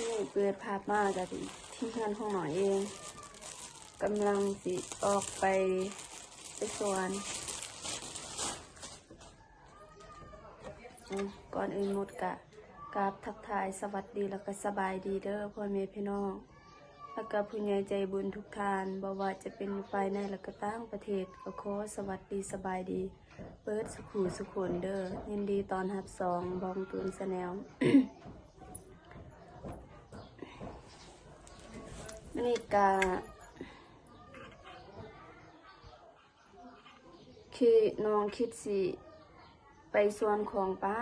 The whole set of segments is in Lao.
ນີ້ເປີດພາບມາກະທີ່ເຮືອນຂອງນ້ອງເອງ ກຳລັງຊິອອກໄປ ໄປສວນ. ອືມ ກ່ອນອື່ນໝົດກະກາບທັກທາຍສະຫວັດດີ ແລ້ວກະສະບາຍດີເດີພໍ່ແມ່ພີ່ນ້ອງ ແລ້ວກະຜູ້ໃຫຍ່ໃຈບຸນທຸກທ່ານ ບໍ່ວ່າຈະເປັນຢູ່ພາຍໃນ ແລະກະຕ່າງປະເທດ ກະຂໍສະຫວັດດີສະບາຍດີເບິດສູ່ຜູ້ສູ່ຄົນເດີ. ຍິນດີຕ້ອນຮັບຊ່ອງບອງຕູນແຊນແນວ. ມື້ນີ້ກະ ຄືນ້ອງຄິດຊິໄປສວນຂອງປ້າ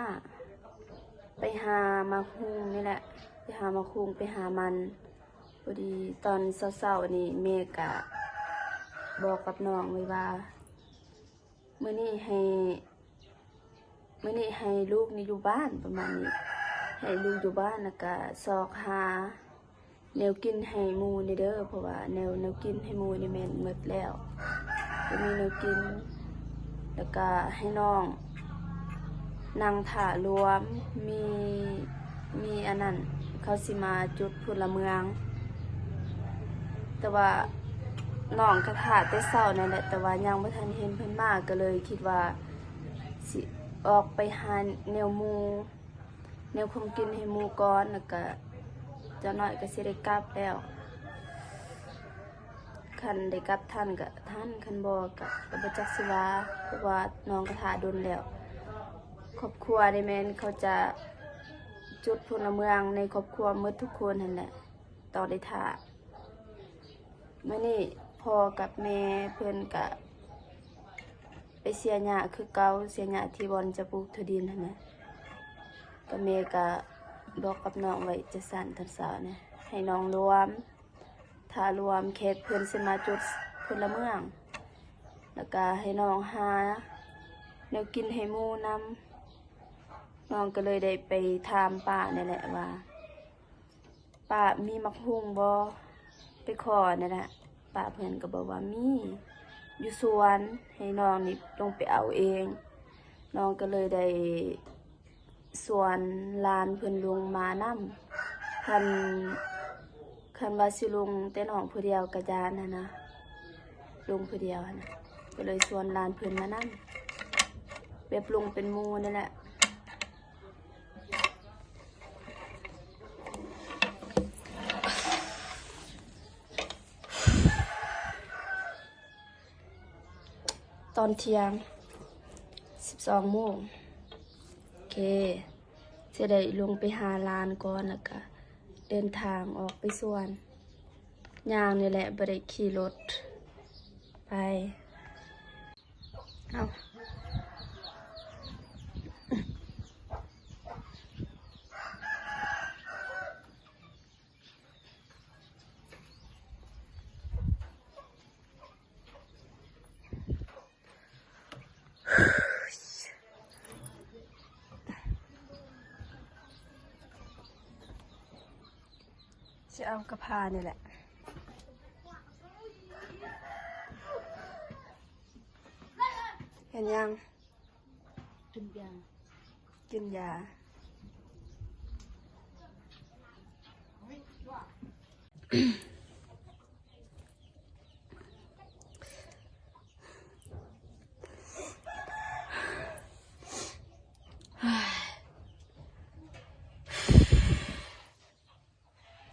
ໄປຫາໝາກຫຸ່ງນີ້ແຫຼະ ໄປຫາໝາກຫຸ່ງ ໄປຫາມັນ. ພໍດີຕອນເຊົ້າໆນີ້ແມ່ກະບອກກັບນ້ອງໄວ້ວ່າ ມື້ນີ້ໃຫ້ ມື້ນີ້ໃຫ້ລູກນີ້ຢູ່ບ້ານ ປະມານນີ້ ໃຫ້ລູກຢູ່ບ້ານ ແລ້ວກະຊອກຫາແນວກິນໃຫ້ໝູ່ນີ້ເດີ ເພາະວ່າແນວ ແນວກິນໃຫ້ໝູ່ນີ້ແມ່ນໝົດແລ້ວ ບໍ່ມີແນວກິນ. ແລ້ວກະໃຫ້ນ້ອງນັ່ງຖ້າລວມ ມີ ມີອັນນັ້ນ ເຂົາຊິມາຈຸດພົນລະເມືອງ ແຕ່ວ່ານ້ອງກະຖ້າແຕ່ເຊົ້ານັ້ນແຫຼະ ແຕ່ວ່າຍັງບໍ່ທັນເຫັນເພິ່ນມາ ກະເລີຍຄິດວ່າຊິອອກໄປຫາແນວໝູ່ ແນວຂອງກິນໃຫ້ໝູ່ກ່ອນ ແລ້ວກະຈັກໜ້ອຍກະຊິໄດ້ກັບແລ້ວ. ຄັນໄດ້ກັບທັນກະທັນ ຄັນບໍ່ກະ ກະບໍ່ຈັກຊິວ່າ ເພາະວ່ານ້ອງກະຖ້າດົນແລ້ວ. ຄອບຄົວນີ້ແມ່ນເຂົາຈະຈຸດພົນລະເມືອງໃນຄອບຄົວໝົດທຸກຄົນຫັ້ນແຫຼະ ຕ້ອງໄດ້ຖ້າ. ມື້ນີ້ພໍ່ກັບແມ່ເພິ່ນກະໄປເສຍຫຍ້າຄືເກົ່າ ເສຍຫຍ້າທີ່ບ່ອນຈະປູກຖົ່ວດິນຫັ້ນນະ ກະແມ່ກະບອກກັບນ້ອງໄວ້ຈັ່ງຊັ້ນຕອນເຊົ້ານະ ໃຫ້ນ້ອງລວມ ຖ້າລວມແຂກເພິ່ນຊິມາຈຸດພົນລະເມືອງ ແລ້ວກະໃຫ້ນ້ອງຫາແນວກິນໃຫ້ໝູ່ນຳ. ນ້ອງກະເລີຍໄດ້ໄປຖາມປ້ານີ້ແຫຼະວ່າ ປ້າມີໝາກຫຸ່ງບໍ່ ໄປຂໍນັ້ນນະ ປ້າເພິ່ນກະບອກວ່າມີຢູ່ສວນ ໃຫ້ນ້ອງນີ້ລົງໄປເອົາເອງ. ນ້ອງກະເລີຍໄດ້ຊວນຫຼານເພິ່ນລົງມານຳ ຄັນ ຄັນວ່າຊິລົງແຕ່ນ້ອງຜູ້ດຽວກະຢ້ານຫັ້ນນະ ລົງຜູ້ດຽວຫັ້ນນະ ກະເລີຍຊວນຫຼານເພິ່ນມານຳ ແບບລົງເປັນໝູ່ນັ້ນແຫຼະ. ຕອນທ່ຽງ ສິບສອງໂມງ ໂອເຄ ຊິໄດ້ລົງໄປຫາຫຼານກ່ອນ ແລ້ວກະເດີນທາງອອກໄປສວນ ຍ່າງນີ້ແຫຼະ ບໍ່ໄດ້ຂີ່ລົດ ໄປ. ເອົາ ຊິເອົາກະພານີ້ແຫຼະ. ເຫັນຍັງ? ກິນຢາ ກິນຢາ.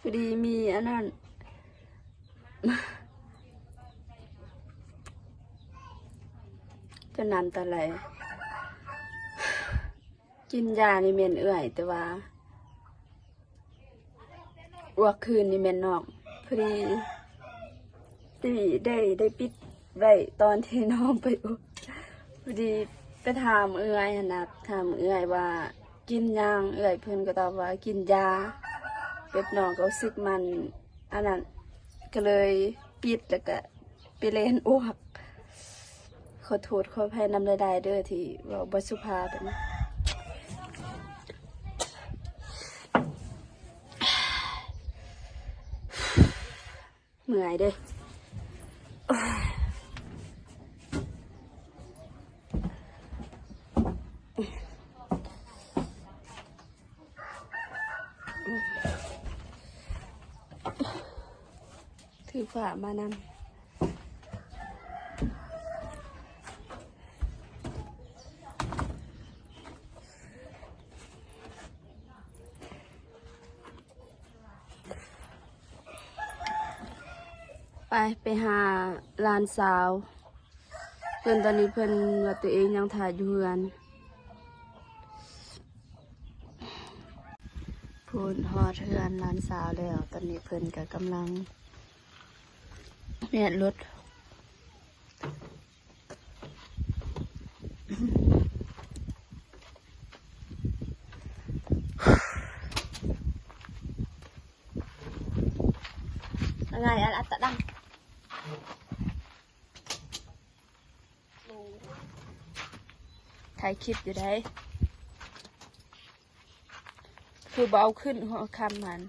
ພໍດີມີອັນນັ້ນ ຈົນນ້ຳຕາໄຫຼ. ກິນຢານີ້ແມ່ນເອື້ອຍ ແຕ່ວ່າອວກຄືນນີ້ແມ່ນນ້ອງ. ພໍດີ ຕີໄດ້ ໄດ້ປິດໄວ້ຕອນທີ່ນ້ອງໄປອວກ ພໍດີໄປຖາມເອື້ອຍຫັ້ນນະ ຖາມເອື້ອຍວ່າກິນຫຍັງ ເອື້ອຍເພິ່ນກໍຕອບວ່າກິນຢາ ແບບນ້ອງກໍຮູ້ສຶກມັນອັນນັ້ນ ກໍເລີຍປິດ ແລ້ວກໍໄປແລ່ນອວກ. ຂໍໂທດຂໍອະໄພນຳຫຼາຍໆເດີ ທີ່ເວົ້າບໍ່ສຸພາບຫັ້ນນະ. ເມື່ອຍເດ້. ອືມ ຖືຜ້າມານຳ. ໄປ ໄປຫາຫຼານສາວເພິ່ນ. ຕອນນີ້ເພິ່ນວ່າຕົວເອງຍັງຖ້າຢູ່ເຮືອນ. ພຸ້ນ ຮອດເຮືອນຫຼານສາວແລ້ວ. ຕອນນີ້ເພິ່ນກໍກຳລັງແຍກລົດ. ຖ່າຍຄລິບຢູ່ໃດ. ຄືບໍ່ເອົາຂຶ້ນຫົວຄ່ຳຫັ້ນ.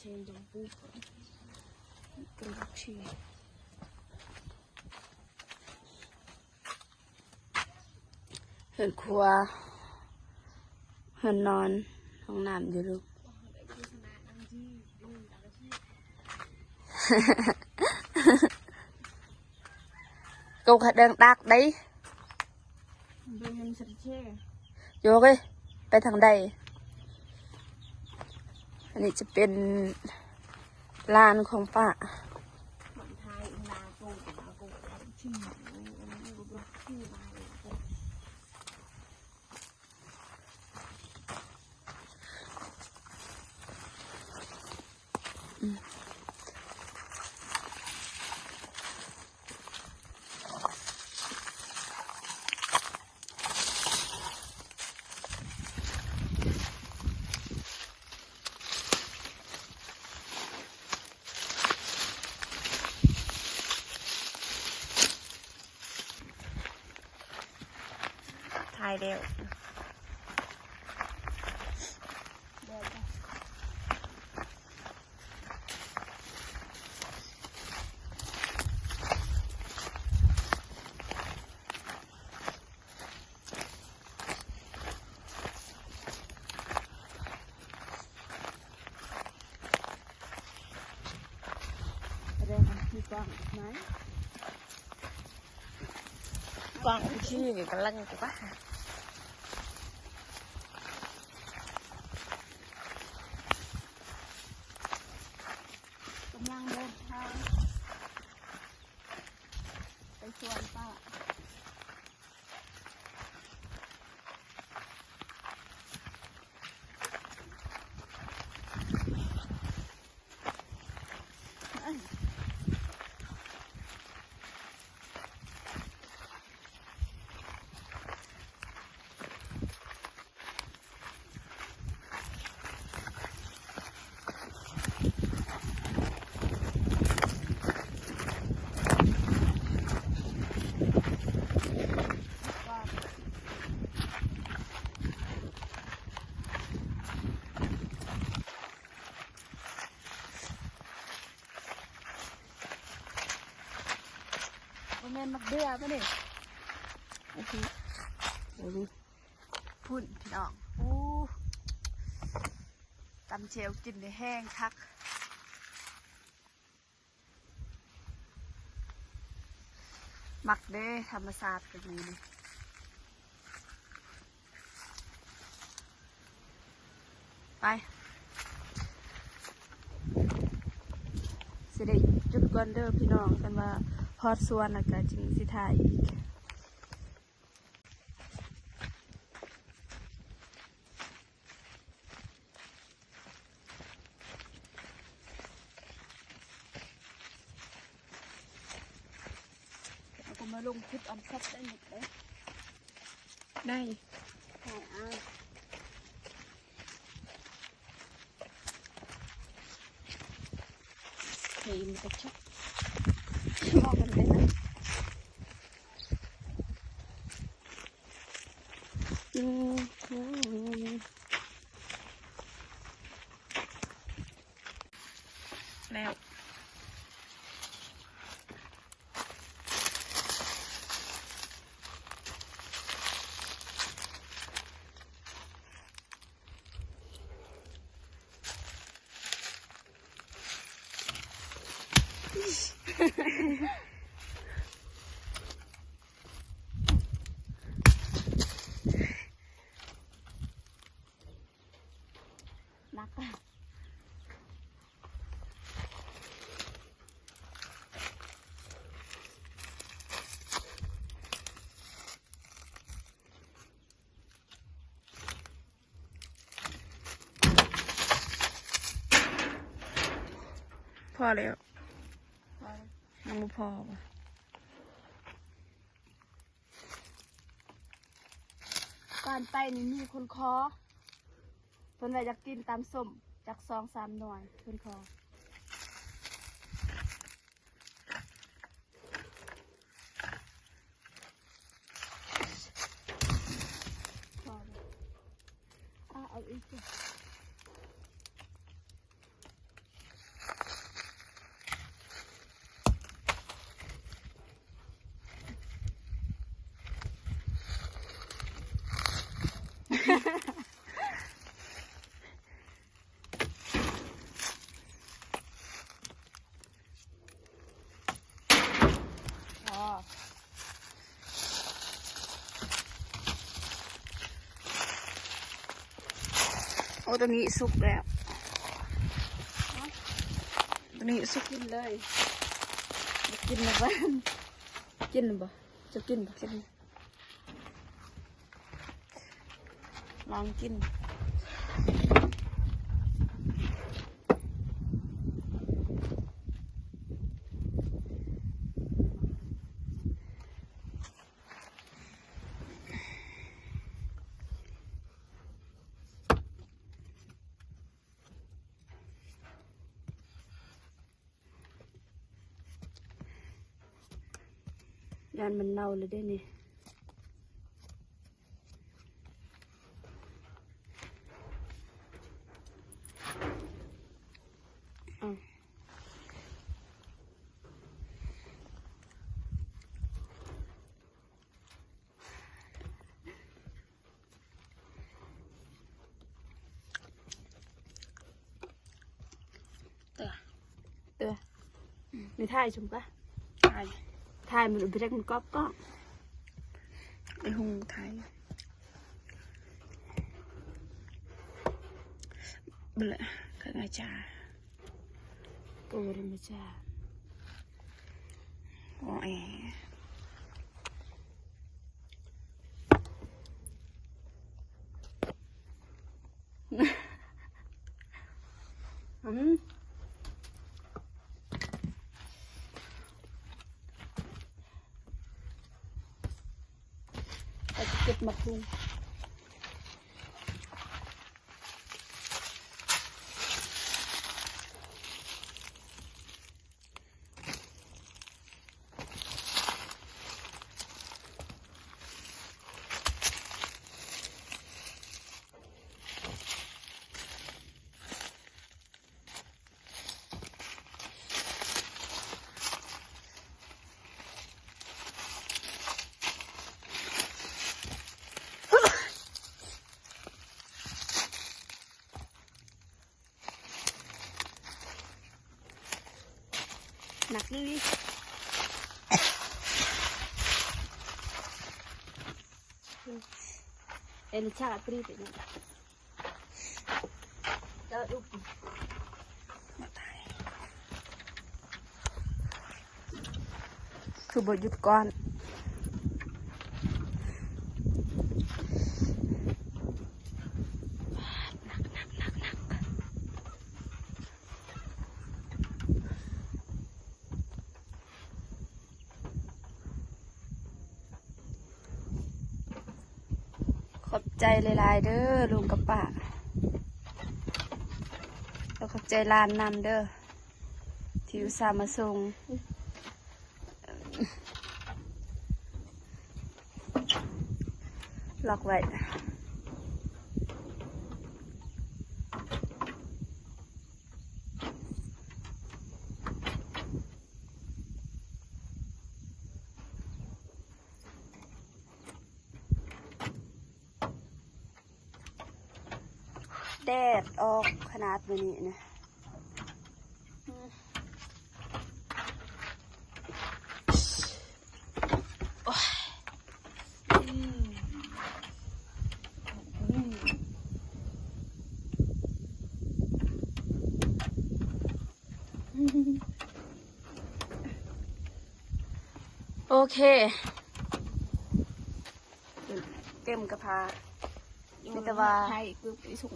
ເຮືອນຄົວ ເຮືອນນອນ ຫ້ອງນ້ຳຢູ່ລູກ. ໂກຂະເດີງດັກໄດ. ໂຍເກ ໄປທາງໃດ? ອັນນີ້ຈະເປັນລານຂອງປ້າ. ຖ່າຍແລ້ວ. ກາງທີ່ນີ້ກຳລັງ ກຳລັງເດີນທາງໄປສວນປ້າ. ບໍ່ແມ່ນໝາກເດື່ອບໍ່ນີ້ ໂອເຄ ພຸ້ນພີ່ນ້ອງ ໂອ້ ຕຳແຈ່ວກິນໄດ້ແຮງຄັກ. ມັກເດ້ ທຳມະຊາດກໍມີນີ້ ໄປ ຊິໄດ້ຢຸດກ່ອນເດີພີ່ນ້ອງ ຄັນວ່າຮອດສວນແລ້ວກໍຈຶ່ງຊິຖ່າຍອີກ. ເຮົາກໍມາລົງຄລິບອັນຊັດໄດ້ໝົດເລີຍ ໄດ້ ຖ່າຍເອົາ. ເຮີຍ ມັນກະຈັກ ເວົ້າກັນໄປນະ. ແລ້ວ ເ ໜັກ. ພໍແລ້ວ ຍັງບໍ່ພໍບໍ່? ກ່ອນໄປນີ້ມີຄົນຂໍ ເພິ່ນວ່າຢາກກິນຕຳສົ້ມຈັກສອງສາມໜ່ວຍ ເພິ່ນຂໍ. ພໍແລ້ວ ເອົາອີກ. ອໍ ໂອ້ ຕົວນີ້ສຸກແລ້ວ ຕົວນີ້ສຸກ ກິນເລີຍ ກິນແລ້ວບໍ່? ກິນບໍ່? ຈະກິນບໍ່? ກິນ ລອງກິນ. ຢ້ານມັນເນົ່າແລ້ວເດ້ນີ້ ເອົາ. ເຕືອ ເຕືອ ອືມ ນີ້ຖ່າຍຊຸມກະ ຖ່າຍ ຖ່າຍມັນ ໄປແທກມັນກອບກ້ອງ ໄອ້ຫຸ່ງຖ່າຍ ເບິ່ງລະ ຂ້າງອາຈາ ໂອ້ ເດີມາຈາ ໂອ້ ແອ ອືມ ເອົາໄປເກັບໝາກຫຸ່ງ. ໜັກອີ່ຫຼີ ເອລິຊາ ປຣີດ ເດີ ອຸບ. ຄືບໍ່ຢຸດກ່ອນ ຂອບໃຈຫຼາຍໆເດີ ລຸງກັບປ້າ ແລ້ວຂອບໃຈຫຼານນຳເດີ ທີ່ອຸດສ່າມາສົ່ງ. ລັອກໄວ້. ແດດອອກຂະໜາດມື້ນີ້ນະ. ອືມ. ໂອເຄ ເຕັມກະພາ ມີແຕ່ວ່າ ໄທປຶບໄປສົ່ງ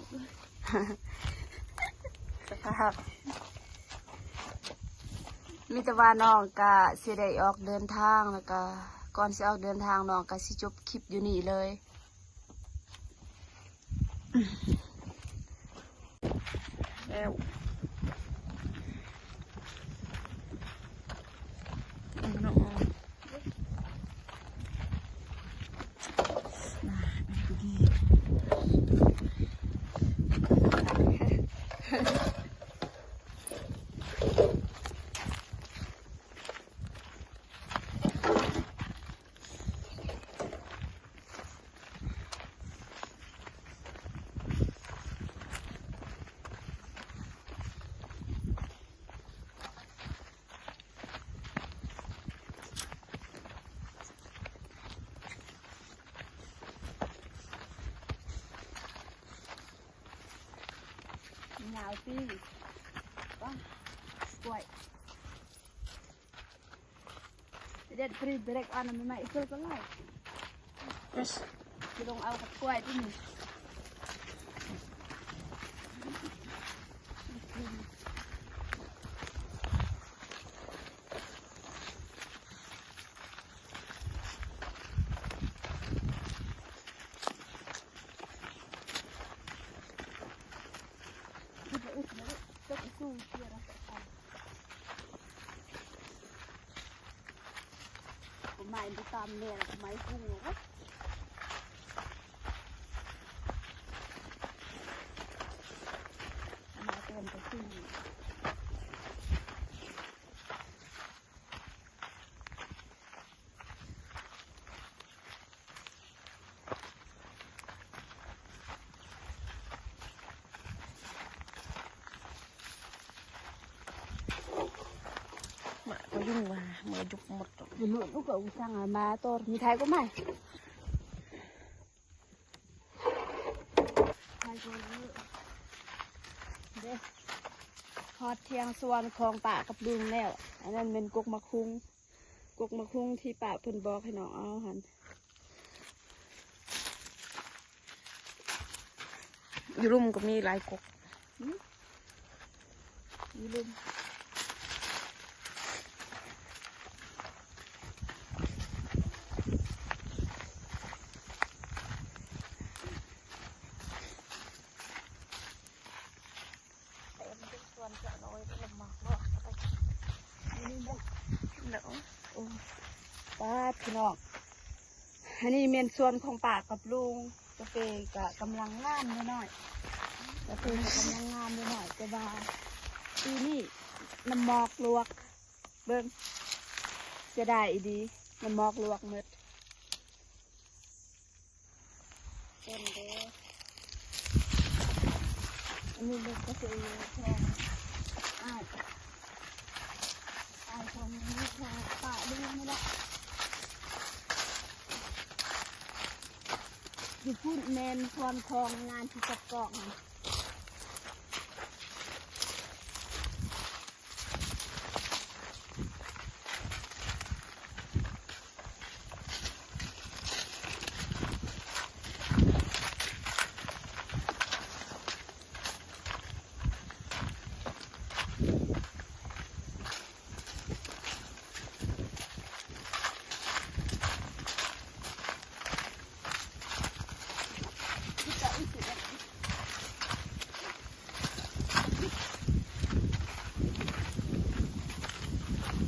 ສະພາບ ມີແຕ່ວ່ານ້ອງກະຊິໄດ້ອອກເດີນທາງ ແລ້ວກະກ່ອນຊິອອກເດີນທາງ ນ້ອງກະຊິຈົບຄລິບຢູ່ນີ້ເລີຍ. ແລ້ວ ຍາວຕີ ປະ ກ້ວຍ. ເດັດປຣີດເດັກອັນນັ້ນໃໝ່ໆ ເອີ ກໍໄດ້ ເອີ ຊິລົງເອົາກັບກ້ວຍຕິນີ້. ໄມ້ໄປຕາມແນວ ໄມ້ພຸ້ງເນາະ ມາເຕີມໄປຂຶ້ນ. ມາກໍຍຸງວ່າ ເມື່ອຍຸກໝົດ ເມື່ອລູກກໍອຸດສັງມາຕໍ່ ມີໄທກໍມາ ໄທກໍເລີຍ ເດ້ ຮອດທຽງສວນຂອງປ້າກັບລຸງແລ້ວ ອັນນັ້ນແມ່ນກົກໝາກຫຸ່ງ ກົກໝາກຫຸ່ງທີ່ປ້າເພິ່ນບອກໃຫ້ນ້ອງເອົາຫັ້ນ ຢູ່ລຸ່ມກໍມີຫຼາຍກົກ ຫື? ຢູ່ລຸ່ມ ເຕັມທຸກສ່ວນ ຈະນ້ອຍກໍລຳບາກເນາະ ໂອ້ ປາດ ພີ່ນ້ອງ ອັນນີ້ແມ່ນສວນຂອງປ້າກັບລຸງ ກາເຟກະກຳລັງງາມນ້ອຍໆ ກາເຟກະກຳລັງງາມນ້ອຍໆ ແຕ່ວ່າປີນີ້ນ້ຳໝອກລວກ ເບິ່ງ ເສຍດາຍອີ່ຫຼີ ນ້ຳໝອກລວກໝົດ. ເຕັມເດ້ ອັນນີ້ເດັກກະເຊຂອງອ້າຍ ອ້າຍຂອງນີ້ຂອງປ້າເດ້ ນີ້ລະ ຢູ່ພຸ້ນແມ່ນສ່ວນຂອງງານທີ່ຈັດກອງ.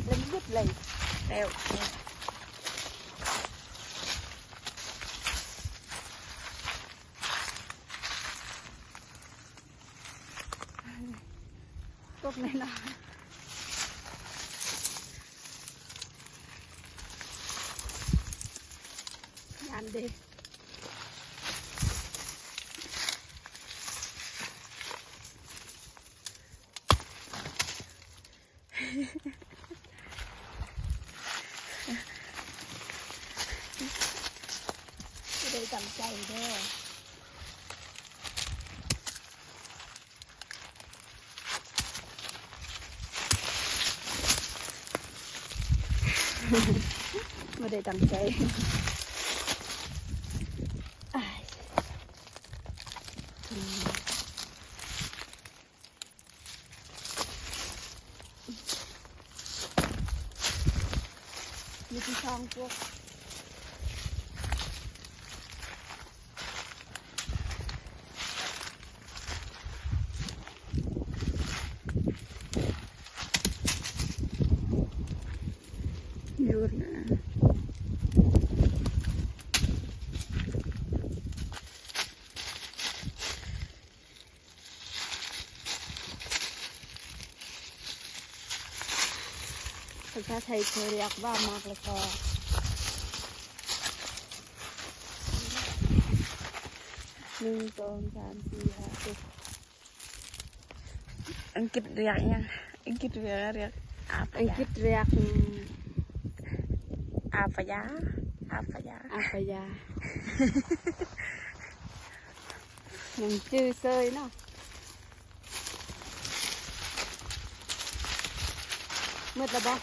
ເລັມເຮັດເລີຍ ແລ້ວ ຕົກແນ່ນອນ ຢ້ານເດ້. ໄດ້ຕາມໃຈເດີ ເ ໄດ້ຕັ້ງໃຈ. ອ້າຍ ມີທີ່ຊ່ອງພວກ ຢູ່ນະ. ພາສາໄທເຂົາຮຽກວ່າໝາກລະກອ ໜຶ່ງ ສອງ ສາມ ສີ່ ຫ້າ ຫົກ. ອັງກິດຮຽກຫຍັງ? ອັງກິດຮຽກ ຮຽກອາປະຍາ ອັງກິດຮຽກ ອາ ອາປະຍາ ອາປະຍາ ອາປະຍາ. ຍັງຈື່ເຊີຍເນາະ. ໝົດແລ້ວບໍ່?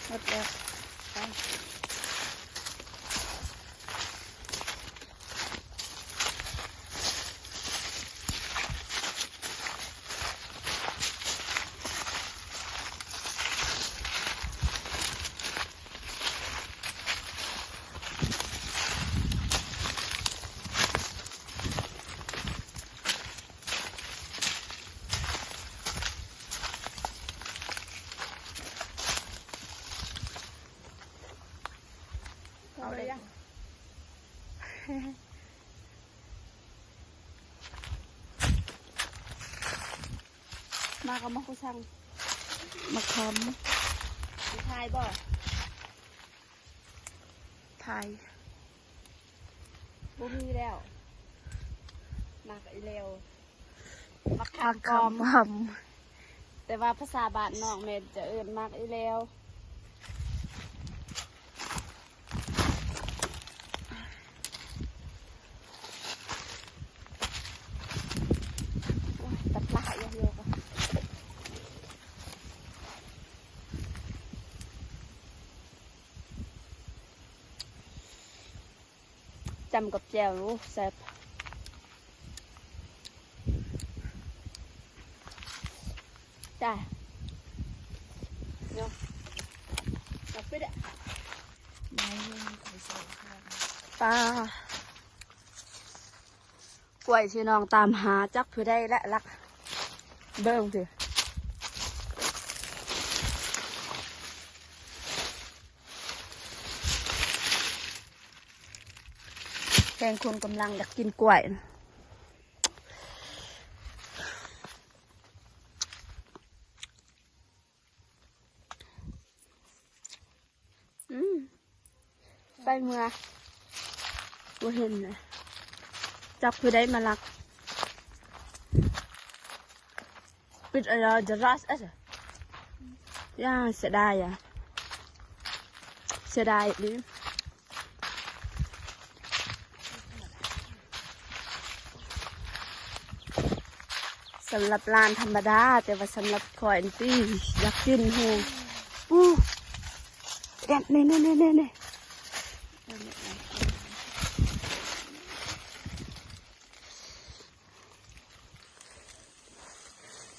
ໝົດແລ້ວ. ໄປ. ເອົາເລີຍ. ມາກັບມາຄູຊ່າງ ມາຄຳ ຊິຖ່າຍບໍ່? ຖ່າຍ. ບໍ່ມີແລ້ວ ໝາກອີແລວ ໝາກຄຳປ້ອມ ໝາກຄຳປ້ອມ ແຕ່ວ່າພາສາບ້ານນອກແມ່ນຈະເອີ້ນໝາກອີແລວ. ໂອ້ຍ ຕັດລະ ຈ້ຳກັບແຈ່ວ ໂອ້ ແຊບ. ຈ້າ ເນາະ ເອົາໄປເດີ້ ປາ ກ້ວຍທີ່ນ້ອງຕາມຫາ ຈັກຜູ້ໃດແຫຼະລັກ ເບິ່ງຕິ. ແຮງຄົນກຳລັງຢາກກິນກ້ວຍ. ອືມ ໄປເມືອ ບໍ່ເຫັນນະ ຈັກຜູ້ໃດມາລັກ. ປິດອະລາຈະຣັສ ເອີ ຢ່າ ເສຍດາຍອະ ເສຍດາຍອີ່ຫຼີ. ສຳລັບຮ້ານທຳມະດາ ແຕ່ວ່າສຳລັບຂ້ອຍນີ້ຕິ ຢາກກິນແຮງ. ປູ ແດດ ນີ້ໆໆ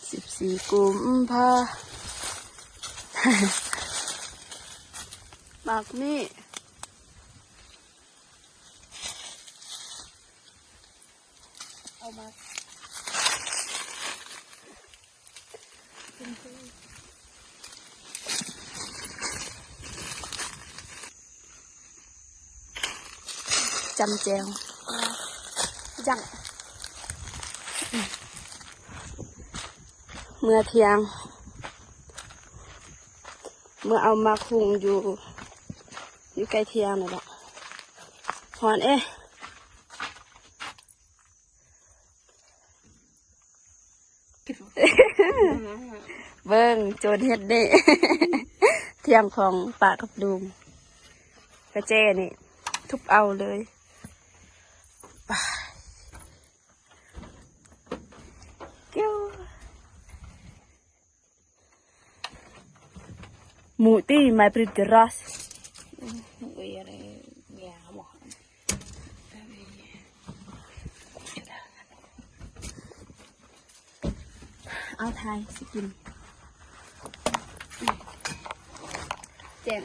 ໆ. ສິບສີ່ກຸມພາ ໝາກນີ້ ເອົາມາ ຈ້ຳແຈ່ວ ຈັ່ງ ເມືອທ່ຽງ ເມືອເອົາໝາກຫຸ່ງຢູ່ ຢູ່ໃກ້ທ່ຽງນີ້ແຫຼະ. ຮ້ອນເອ. ເບິ່ງໂຈນເຮັດນີ້ ທ່ຽງຂອງປ້າກັບລຸງ ກະແຈນີ້ທຸບເອົາເລີຍ. ໝູຕິ ມາຍບຣິດເດຣອສ. ເອົາຖ່າຍຊິກິນ ແຈ້ງ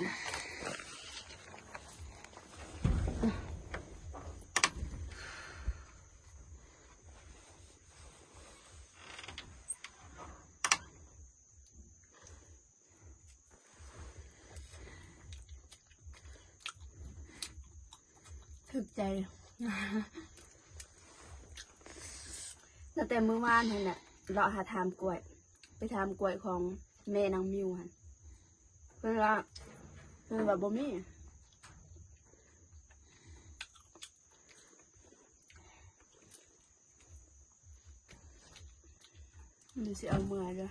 ຖືກໃຈ ຕັ້ງແຕ່ມື້ວານຫັ້ນແຫຼະ ເລາະຫາຖາມກ້ວຍ ໄປຖາມກ້ວຍຂອງແມ່ນາງມິວຫັ້ນ ເພິ່ນວ່າ ເພິ່ນວ່າບໍ່ມີ. ດຽວຊິເອົາເມືອເດີ.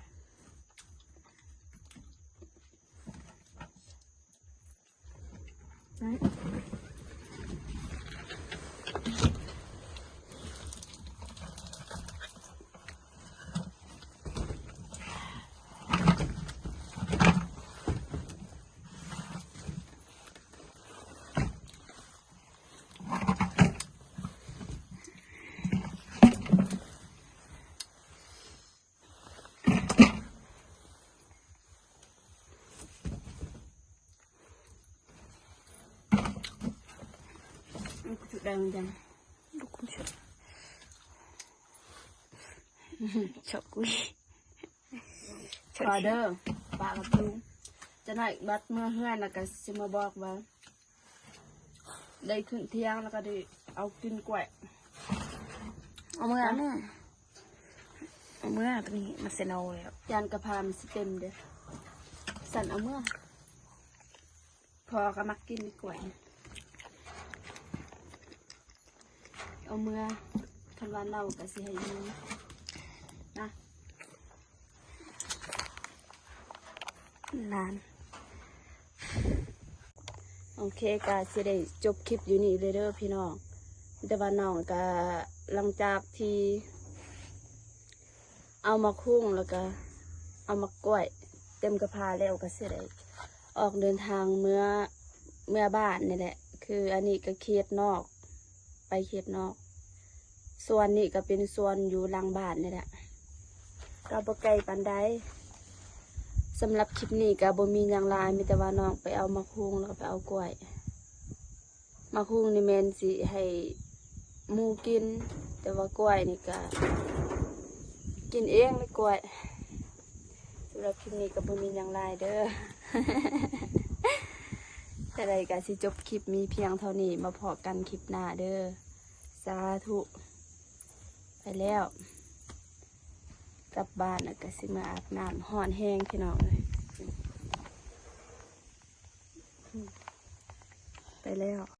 ຂໍເດີ ປ້າກັບລຸງ ຈະໜ້ອຍບັດເມືອເຮືອນ ແລ້ວກະຊິມາບອກວ່າ ໄດ້ຂຶ້ນທ່ຽງແລ້ວກໍໄດ້ເອົາກິນກ້ວຍ ເອົາເມືອແມ່ ເອົາເມືອ ໂຕນີ້ມັນຊິເນົ່າແລ້ວ ຢ້ານກະພາມັນຊິເຕັມເດ້ ຊັ້ນເອົາເມືອ ພໍ່ກໍມັກກິນກ້ວຍ ເອົາເມືອ ຄັນວ່າເນົ່າກໍຊິໃຫ້ຢູ່ນະ. ນານ ໂອເຄ ກະຊິໄດ້ຈົບຄລິບຢູ່ນີ້ເລີຍເດີພີ່ນ້ອງ ແຕ່ວ່ານ້ອງກະ ຫຼັງຈາກທີ່ເອົາໝາກຫຸ່ງ ແລ້ວກະເອົາໝາກກ້ວຍເຕັມກະພາແລ້ວ ກະຊິໄດ້ອອກເດີນທາງເມືອ ເມືອບ້ານນີ້ແຫຼະ ຄືອັນນີ້ກະເຂດນອກ ໄປເຂດນອກ ສ່ວນນີ້ກະເປັນສວນຢູ່ຫຼັງບ້ານນີ້ແຫຼະ ກະບໍ່ໄກປານໃດ. ສຳລັບຄລິບນີ້ກະບໍ່ມີຫຍັງຫຼາຍ ມີແຕ່ວ່ານ້ອງໄປເອົາໝາກຫຸ່ງ ແລ້ວກະໄປເອົາກ້ວຍ ໝາກຫຸ່ງນີ້ແມ່ນຊິໃຫ້ໝູກິນ ແຕ່ວ່າກ້ວຍນີ້ກະກິນເອງເລີຍກ້ວຍ. ສຳລັບຄລິບນີ້ກະບໍ່ມີຫຍັງຫຼາຍເດີ ຈັ່ງໃດກະຊິຈົບຄລິບມີພຽງເທົ່ານີ້ ມາພໍ້ກັນຄລິບໜ້າເດີ. ສາທຸ ໄປແລ້ວ ກັບບ້ານແລ້ວກະຊິມາອາບນ້ຳ ຮ້ອນແຮງພີ່ນ້ອງເອີຍ ໄປແລ້ວ.